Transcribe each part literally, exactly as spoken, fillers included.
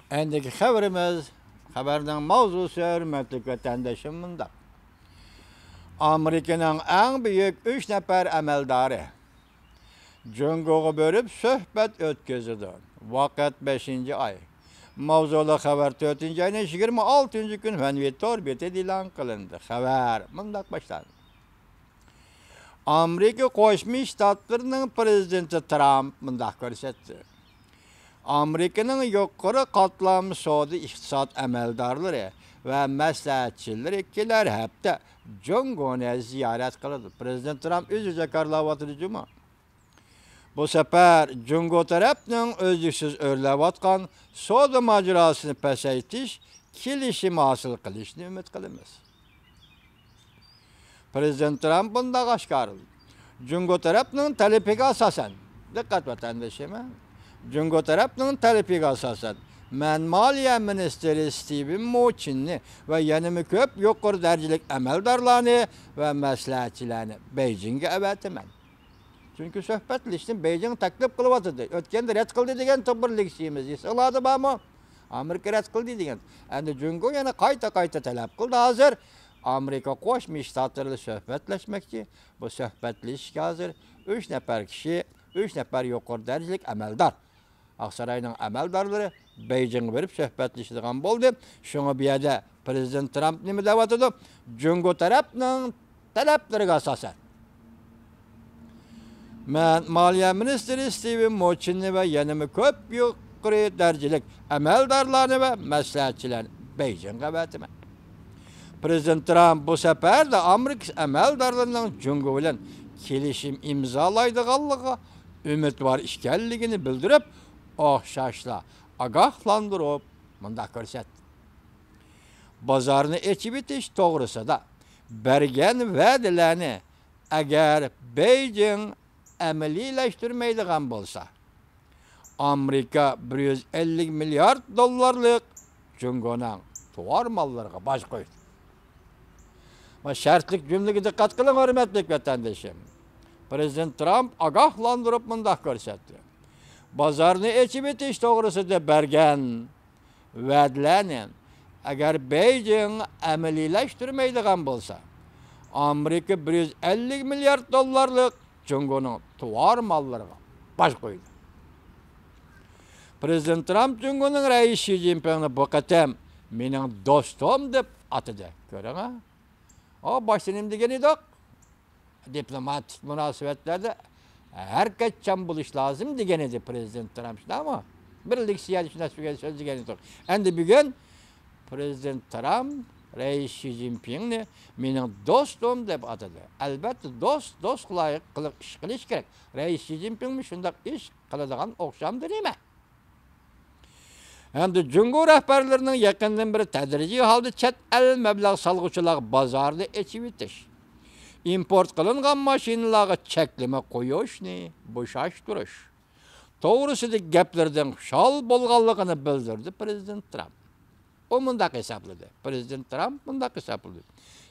ئەندىكى خەۋىرىمىز، خەۋەرنىڭ ماۋزۇسى، ھۆرمەتلىك ۋەتەندىشىم، مۇنداق. ئامېرىكىنىڭ ئەڭ بۈيۈك ئۈچ نەپەر ئەمەلدارى جۇڭگوغا بېرىپ سۆھبەت ئۆتكۈزىدۇ. ۋاقىت بەشىنچى ئاي. ماۋزۇلۇق خەۋەر تۆتىنچى ئاينىڭ يىگىرمە ئالتىنچى كۈنى فەنۋى تور بېتىدە ئېلان قىلىندى. خەۋەر مۇنداق باشلاندى. ئامېرىكا قوشما شتاتلىرىنىڭ پىرېزىدېنتى ترامپ مۇنداق كۆرسەتتى. ئامېرىكىنىڭ يۇقىرى قاتلام سودا ئىقتىساد ئەمەلدارلىرى ۋە مەسلىھەتچىلىرى كېلەر ھەپتە جۇڭگونى زىيارەت قىلىدۇ. پىرېزىدېنت ترامپ ئۆزى جاكارلاۋاتىدۇ جۇمۇ. بۇ سەپەر جۇڭگو تەرەپنىڭ ئۈزلۈكسىز ئۆرلەۋاتقان سودا ماجىراسىنى پەسەيتىش كېلىشىمى ھاسىل قىلىشىنى ئۈمىد قىلىمىز. پىرېزىدېنت ترامپ بۇنداق ئاشكارىلىدى. جۇڭگو تەرەپنىڭ تەلىپىگە ئاساسەن، دىققەت ۋەتەندىشىم، جۇڭگو تەرەپنىڭ تەلىپىگە ئاساسەن، مەن مالىيە مىنىستىرى ستىۋېن موچىننى ۋە يەنىمۇ كۆپ يۇقىرى دەرىجىلىك ئەمەلدارلارنى ۋە مەسلىھەتچىلەرنى بېيجىڭگە ئەۋەتىمەن. چۈنكى سۆھبەتلىشىشنى بېيجىڭ تەكلىپ قىلىۋاتىدۇ. ئۆتكەندە رەت قىلدى دېگەن بىر لېكسىيىمىز ئېسىڭلاردا بارمۇ؟ ئامېرىكا رەت قىلدى دېگەن. ئەمدى جۇڭگو يەنە قايتا-قايتا تەلەپ قىلدى. ھازىر ئامېرىكا قوشما شتاتلىرى بىلەن سۆھبەتلەشمەكچى. بۇ سۆھبەتلىشىشكە ھازىر ئۈچ نەپەر كىشى، ئۈچ نەپەر يۇقىرى دەرىجىلىك ئەمەلدار، ئاقساراينىڭ ئەمەلدارلىرى بېيجىڭغا بېرىپ سۆھبەتلىشىدىغان بولدى. شۇڭا بۇ يەردە پىرېزىدېنت ترامپ نېمە دەۋاتىدۇ؟ جۇڭگو تەرەپنىڭ تەلەپلىرىگە ئاساسەن، مەن مالىيە مىنىستىرى ستىۋېن موچىننى ۋە يەنىمۇ كۆپ يۇقىرى دەرىجىلىك ئەمەلدارلارنى ۋە مەسلىھەتچىلەرنى بېيجىڭغا ئەۋەتىمەن. پىرېزىدېنت ترامپ بۇ سەپەردە ئامېرىكا ئەمەلدارلىرىنىڭ جۇڭگو بىلەن كېلىشىم ئىمزالايدىغانلىقىغا ئۈمىدۋار ئىكەنلىكىنى بىلدۈرۈپ، ئوخشاشلا ئاگاھلاندۇرۇپ مۇنداق كۆرسەتتى. بازارنى ئېچىۋېتىش توغرىسىدا بەرگەن ۋەدىلەرنى ئەگەر بېيجىڭ ئەمەلىيلەشتۈرمەيدىغان بولسا، ئامېرىكا بىر يۈز ئەللىك مىليارد دوللارلىق جۇڭگونىڭ تاۋار ماللىرىغا باج قويدى. ۋە شەرتلىك جۈملىگە دىققەت قىلىڭ، ھۆرمەتلىك ۋەتەندىشىم. پىرېزىدېنت ترامپ ئاگاھلاندۇرۇپ مۇنداق كۆرسەتتى. بازارنى ئېچىۋېتىش توغرىسىدا بەرگەن ۋەدىلەرنى ئەگەر بېيجىڭ ئەمەلىيلەشتۈرمەيدىغان بولسا، ئامېرىكا بىر يۈز ئەللىك مىليارد دوللارلىق جۇڭگونىڭ تاۋار ماللىرىغا باج قويىدۇ. پىرېزىدېنت ترامپ جۇڭگونىڭ رەئىسى شى جىنپىڭنى بۇ قېتىم مېنىڭ دوستۇم دەپ ئاتىدى. كۆرۈڭە. ئۇ باشتا نېمە دېگەن ئىدۇق؟ دىپلوماتىك مۇناسىۋەتلەردە ھەرىكەتچان بولۇش لازىم دېگەن ئىدى پىرېزىدېنت ترامپ، شۇنداقمۇ؟ بىر لېكسىيەدە شۇنداق سۆزگە-، سۆز دېگەن ئىدۇق. ئەمدى بۈگۈن پىرېزىدېنت ترامپ رەئىس شى جىنپىڭنى مېنىڭ دوستۇم دەپ ئاتىدى. ئەلۋەتتە، دوست دوستقا لايىق قىلىق ئىش قىلىش كېرەك. رەئىس شى جىنپىڭمۇ شۇنداق ئىش قىلىدىغان ئوخشامدۇ نېمە؟ ھەمدە جۇڭگو رەھبەرلىرىنىڭ يېقىندىن بېرى تەدرىجىي ھالدا چەت ئەل مەبلەغ سالغۇچىلارغا بازارنى ئېچىۋېتىش، ئىمپورت قىلىنغان ماشىنىلارغا چەكلىمە قويۇشنى بوشاشتۇرۇش توغرىسىدىكى گەپلىرىدىن خۇشال بولغانلىقىنى بىلدۈردى پىرېزىدېنت ترامپ. ئۇ مۇنداق ھېسابلىدى، پىرېزىدېنت ترامپ مۇنداق ھېسابلىدى،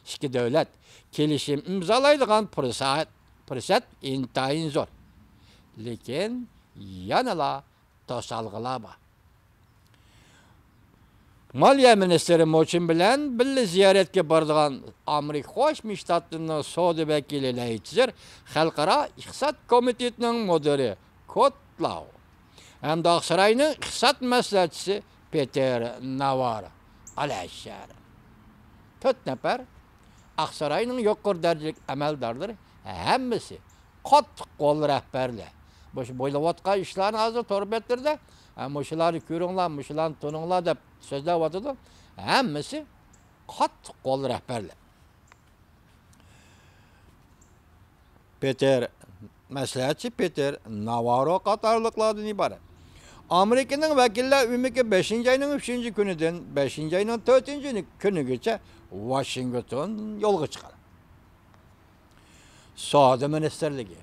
ئىككى دۆلەت كېلىشىم ئىمزالايدىغان پۇرسەت، پۇرسەت ئىنتايىن زور. لېكىن يەنىلا توسالغۇلار بار. مالىيە مىنىستىرى مۇچىن بىلەن بىللە زىيارەتكە بارىدىغان ئامېرىكا قوشما شتاتلىرىنىڭ سودا ۋەكىلى لەي تىزېر، خەلقئارا ئىقتىساد كومىتېتىنىڭ مۇدىرى كوت لاۋ ھەمدە ئاقساراينىڭ ئىقتىساد مەسلىھەتچىسى پېتېر ناۋاررو ئالەشەر. تۆت نەپەر ئاقساراينىڭ يۇقىرى دەرىجىلىك ئەمەلدارلىرى، ھەممىسى قاتتىق قول رەھبەرلەر. مۇشۇ بولۇۋاتقان ئىشلارنى ھازىر تور بەتلىرىدە، ھە، مۇشۇلارنى كۆرۈڭلار، مۇشۇلارنى تونۇڭلار دەپ سۆزلەۋاتىدۇ. ھەممىسى قاتتىق قول رەھبەرلەر. پېتېر، مەسلىھەتچى پېتېر ناۋاررو قاتارلىقلاردىن ئىبارەت. ئامېرىكىنىڭ ۋەكىللەر ئۆمىكى بەشىنچى ئاينىڭ ئۈچىنچى كۈنىدىن بەشىنچى ئاينىڭ تۆتىنچى كۈنىگىچە ۋاشىنگتون يولغا چىقىدۇ. سودا مىنىستىرلىكى.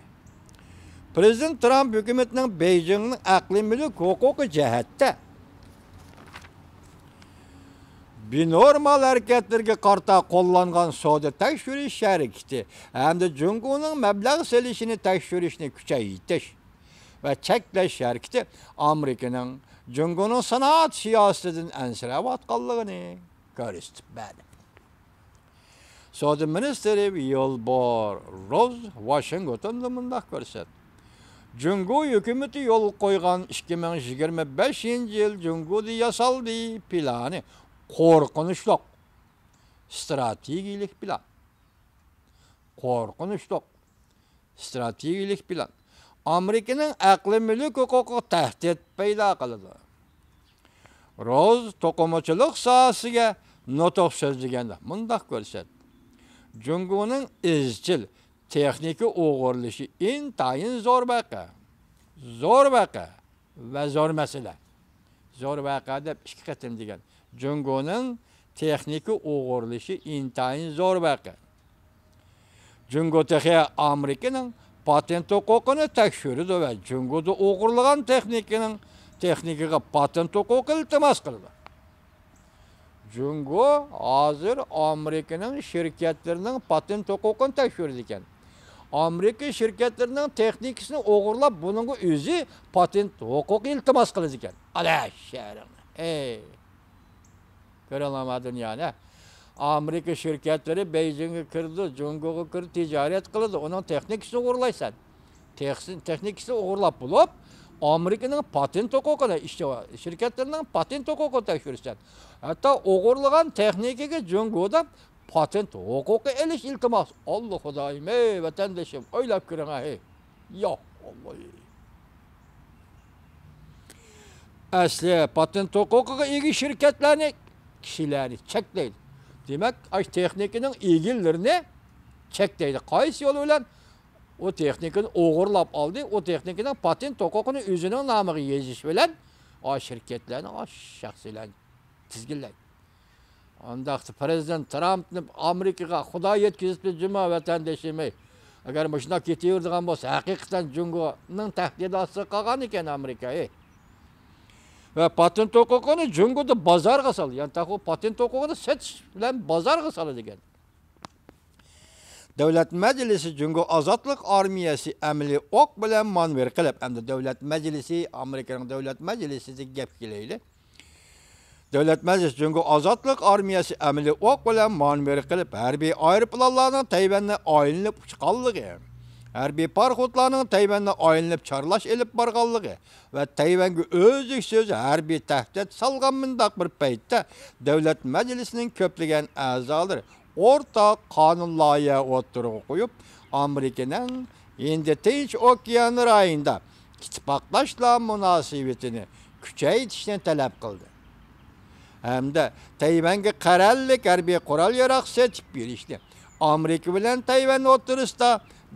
پىرېزىدېنت ترامپ ھۆكۈمىتىنىڭ بېيجىڭنىڭ ئەقلىي مۈلۈك ھوقۇقى جەھەتتە بىنورمال ھەرىكەتلىرىگە قارىتا قوللانغان سودا تەكشۈرۈش ھەرىكىتى ھەمدە جۇڭگونىڭ مەبلەغ سېلىشىنى تەكشۈرۈشنى كۈچەيتىش، ۋە چەكلەش ھەرىكىتى ئامېرىكىنىڭ جۇڭگونىڭ سانائەت سىياسىتىدىن ئەنسىرەۋاتقانلىقىنى كۆرسىتىپ بەردى. سودا مىنىستىرى ۋىلبۇر روز ۋاشىنگتوندا مۇنداق كۆرسەتتى: جۇڭگو ھۆكۈمىتى يولغا قويغان ئىككى مىڭ يىگىرمە بەشىنچى يىل جۇڭگودا ياسالدى پىلانى قورقۇنچلۇق، ئىستراتېگىيىلىك پىلان. قورقۇنچلۇق، ئىستراتېگىيىلىك پىلان ئامېرىكىنىڭ ئەقلىي مۈلۈك ھوقۇقىغا تەھدىت پەيدا قىلىدۇ. روز توقۇمىچىلىق ساھەسىگە نۇتۇق سۆزلىگەندە مۇنداق كۆرسەتتى: جۇڭگونىڭ ئىزچىل تېخنىكا ئوغرىلىشى ئىنتايىن زور ۋەقە. زور ۋەقە ۋە زور مەسىلە. زور ۋەقە دەپ ئىككى قېتىم دېگەن. جۇڭگونىڭ تېخنىكا ئوغرىلىشى ئىنتايىن زور ۋەقە. جۇڭگو تېخى ئامېرىكىنىڭ پاتېنت ھوقۇقىنى تەكشۈرىدۇ ۋە جۇڭگودا ئوغرىلىغان تېخنىكىنىڭ، تېخنىكىغا پاتېنت ھوقۇقى ئىلتىماس قىلىدۇ. جۇڭگو ھازىر ئامېرىكىنىڭ شىركەتلىرىنىڭ پاتېنت ھوقۇقىنى تەكشۈرىدىكەن. ئامېرىكا شىركەتلىرىنىڭ تېخنىكىسىنى ئوغرىلاپ، بۇنىڭغا ئۆزى پاتېنت ھوقۇقى ئىلتىماس قىلىدىكەن. ئالا شەرىڭ. ھەي. كۆرۈڭلارما دۇنيانى. ئامېرىكا شىركەتلىرى بېيجىڭغا كىرىدۇ، جۇڭگوغا كىرىدۇ، تىجارەت قىلىدۇ. ئۇنىڭ تېخنىكىسىنى ئوغرىلايسەن. تېخسى-، تېخنىكىسىنى ئوغرىلاپ بولۇپ، ئامېرىكىنىڭ پاتېنت ھوقۇقىنى، ئىشچى-، شىركەتلىرىنىڭ پاتېنت ھوقۇقىنى تەكشۈرىسەن. ھەتتا ئوغرىلىغان تېخنىكىگە جۇڭگودىن پاتېنت ھوقۇقى ئېلىش ئىلتىماس. ئاللا خۇدايىم، ئەي ۋەتەندىشىم، ئويلاپ كۆرۈڭ، ھەي. يا ئاللا. ئەسلى پاتېنت ھوقۇقىغا ئىگە شىركەتلەرنى، كىشىلەرنى چەكلەيدۇ. دېمەك، ئاشۇ تېخنىكىنىڭ ئىگىلىرىنى چەكلەيدۇ. قايسى يول بىلەن؟ ئۇ تېخنىكىنى ئوغرىلاپ ئالدى، ئۇ تېخنىكىنىڭ پاتېنت ھوقۇقىنى ئۆزىنىڭ نامىغا يېزىش بىلەن ئاشۇ شىركەتلەرنى، ئاشۇ شەخسلەرنى تىزگىنلەيدۇ. ئانداقتا پىرېزىدېنت ترامپنى ئامېرىكىغا خۇدا يەتكۈزۈپتۇ، جۇما ۋەتەندىشىم. ئەگەر مۇشۇنداق كېتىۋېرىدىغان بولسا، ھەقىقەتەن جۇڭگونىڭ تەھدىت ئاستىغا قالغان ئىكەن ئامېرىكا. ۋە پاتېنت ھوقۇقىنى جۇڭگودا بازارغا سالدى. يەنى تېخى پاتېنت ھوقۇقىنى سېتىش بىلەن بازارغا سالىدىكەن. دۆلەت مەجلىسى جۇڭگو ئازادلىق ئارمىيەسى ئەمەلىي ئوق بىلەن مانېۋىر قىلىپ، ئەمدى دۆلەت مەجلىسى، ئامېرىكىنىڭ دۆلەت مەجلىسىدىن گەپ كېلەيلى. دۆلەت مەجلىسى جۇڭگو ئازادلىق ئارمىيەسى ئەمەلىي ئوق بىلەن مانېۋىر قىلىپ، ھەربىي ئايروپىلانلارنىڭ تەيۋەننى ئايلىنىپ ئۇچقانلىقى، ھەربىي پاراخوتلارنىڭ تەيۋەننى ئايلىنىپ چارلاش ئېلىپ بارغانلىقى ۋە تەيۋەنگە ئۈزلۈكسىز ھەربىي تەھدىت سالغان مۇنداق بىر پەيتتە، دۆلەت مەجلىسىنىڭ كۆپلىگەن ئەزالىرى ئورتاق قانۇن لايىھە ئوتتۇرىغا قويۇپ، ئامېرىكىنىڭ ھىندى تىنچ ئوكيان رايونىدا ئىتتىپاقداشلار مۇناسىۋىتىنى كۈچەيتىشنى تەلەپ قىلدى ھەمدە تەيۋەنگە قەرەللىك ھەربىي قورال-ياراغ سېتىپ بېرىشنى، ئامېرىكا بىلەن تەيۋەن ئوتتۇرىسىدا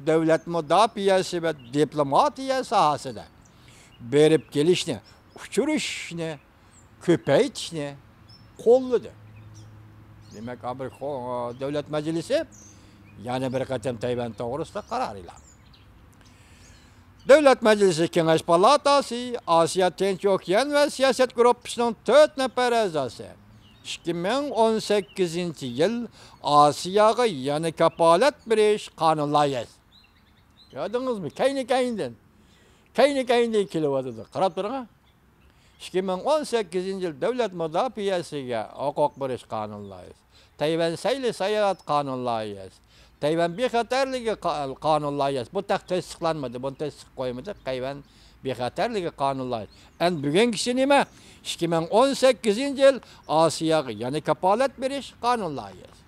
دۆلەت مۇداپىئەسى ۋە دىپلوماتىيە ساھەسىدە بېرىپ كېلىشنى، ئۇچرىشىشنى كۆپەيتىشنى قوللىدى. دېمەك، ئامېرىكا خو-، دۆلەت مەجلىسى يەنە بىر قېتىم تەيۋەن توغرىسىدا قارار ئېلان. دۆلەت مەجلىسى كېڭەش پالاتاسى ئاسىيا تىنچ ئوكيان ۋە سىياسەت گۇرۇپپىسىنىڭ تۆت نەپەر ئەزاسى ئىككى مىڭ ئون سەككىزىنچى يىل ئاسىياغا يەنە كاپالەت بېرىش قانۇن لايىھەسى. كۆردىڭىزمۇ؟ كەينى-كەينىدىن. كەينى-كەينىدىن كېلىۋاتىدۇ. قاراپ تۇرۇڭ. ئىككى مىڭ ئون سەككىزىنچى يىل دۆلەت مۇداپىئەسىگە ھوقۇق بېرىش قانۇن لايىھەسى، تەيۋەن سەيلە ساياھەت قانۇن لايىھەسى، تەيۋەن بىخەتەرلىكى قا-، قانۇن لايىھەسى. بۇ تېخى تەستىقلانمىدى، بۇنى تەستىق قويمىدى. تەيۋەن بىخەتەرلىكى قانۇن لايىھەسى. ئەمدى بۈگۈنكىسى نېمە؟ ئىككى مىڭ ئون سەككىزىنچى يىل ئاسىياغا يەنە كاپالەت بېرىش قانۇن لايىھەسى.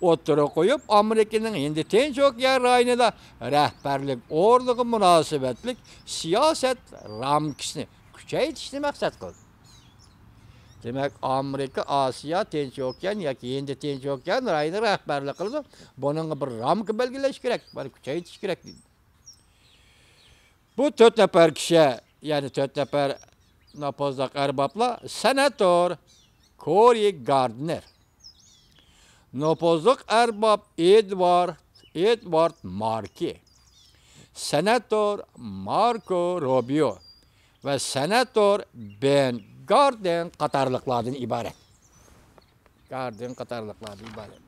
ئوتتۇرىغا قويۇپ، ئامېرىكىنىڭ ھىندى تىنچ ئوكيان رايونىدا رەھبەرلىك ئورنىغا مۇناسىۋەتلىك سىياسەت رامكىسىنى كۈچەيتىشنى مەقسەت قىلدى. دېمەك، ئامېرىكا ئاسىيا تىنچ ئوكيان ياكى ھىندى تىنچ ئوكيان رايونىغا رەھبەرلىك قىلىدۇ. بۇنىڭغا بىر رامكا بەلگىلەش كېرەك، بۇنى كۈچەيتىش كېرەك دېدى. بۇ تۆت نەپەر كىشى، يەنى تۆت نەپەر نوپۇزلۇق ئەربابلار، سېناتور كورى گاردنېر، نوپۇزلۇق ئەرباب ئېدۋارد، ئېدۋارد ماركى، سېناتور ماركو روبىيو ۋە سېناتور بېن گاردېن قاتارلىقلاردىن ئىبارەت. گاردېن قاتارلىقلاردىن ئىبارەت.